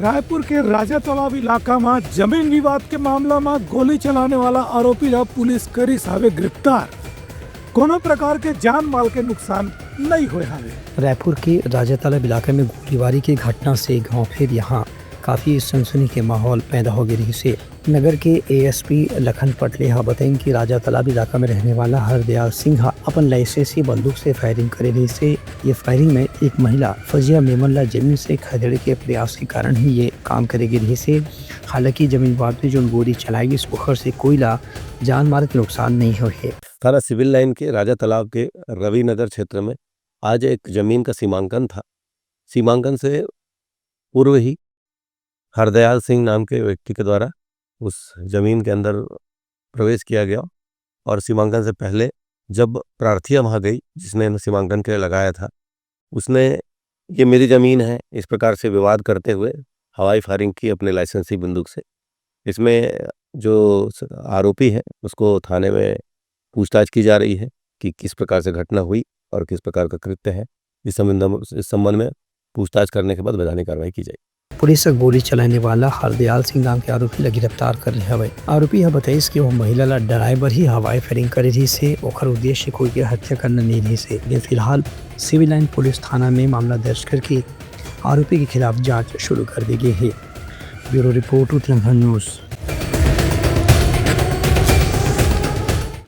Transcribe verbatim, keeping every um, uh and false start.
रायपुर के राजा तालाब इलाका म जमीन विवाद के मामला म गोली चलाने वाला आरोपी ला पुलिस करिस हवे गिरफ्तार। कोनो प्रकार के जान माल के नुकसान नइ होए हवे। रायपुर के राजा तालाब इलाका में गोलीबारी के घटना से गांव फेर यहाँ काफी सनसनी के माहौल पैदा हो गए रहिस हे। नगर के एएसपी लखन पटले ह बताइन कि राजा तालाब इलाका में रहने वाला हरदयाल सिंह ह अपन लाइसेंसी बंदूक से फायरिंग करे रहिस हे। ये फायरिंग में एक महिला फजिया मेमन ला जमीन से खदेड़े के प्रयास के कारण ही ये काम करे गे रहिस हे। हालांकि जमीन विवाद में जोन गोली चलाए गिस, ओखर से कोई ला जान माल के नुकसान नहीं होए हे। थाना सिविल लाइन के राजा तालाब के रवि नगर क्षेत्र में आज एक जमीन का सीमांकन था। सीमांकन से पूर्व ही हरदयाल सिंह नाम के व्यक्ति के द्वारा उस जमीन के अंदर प्रवेश किया गया और सीमांकन से पहले जब प्रार्थी वहाँ गई, जिसने सीमांकन के लिए लगाया था, उसने "ये मेरी जमीन है" इस प्रकार से विवाद करते हुए हवाई फायरिंग की अपने लाइसेंसी बंदूक से। इसमें जो स-, आरोपी है, उसको थाने में पूछताछ की जा रही है कि किस प्रकार से घटना हुई और किस प्रकार का कृत्य है। इस संबंध में, इस संबंध में पूछताछ करने के बाद वैधानिक कार्रवाई की जाएगी। पुलिस ह गोली चलाने वाला हरदयाल सिंह नाम के आरोपी ला गिरफ्तार कर ले हवय। आरोपी ह बताइस कि वह महिला ला डराए बर ही हवाई फायरिंग करे रहिस हे, ओखर उद्देश्य कोई के हत्या करना नहीं रहिस हे। लेकिन फिलहाल सिविल लाइन पुलिस थाना में मामला दर्ज करके आरोपी के खिलाफ जांच शुरू कर दी गई है। Bureau report, Uttarakhand news.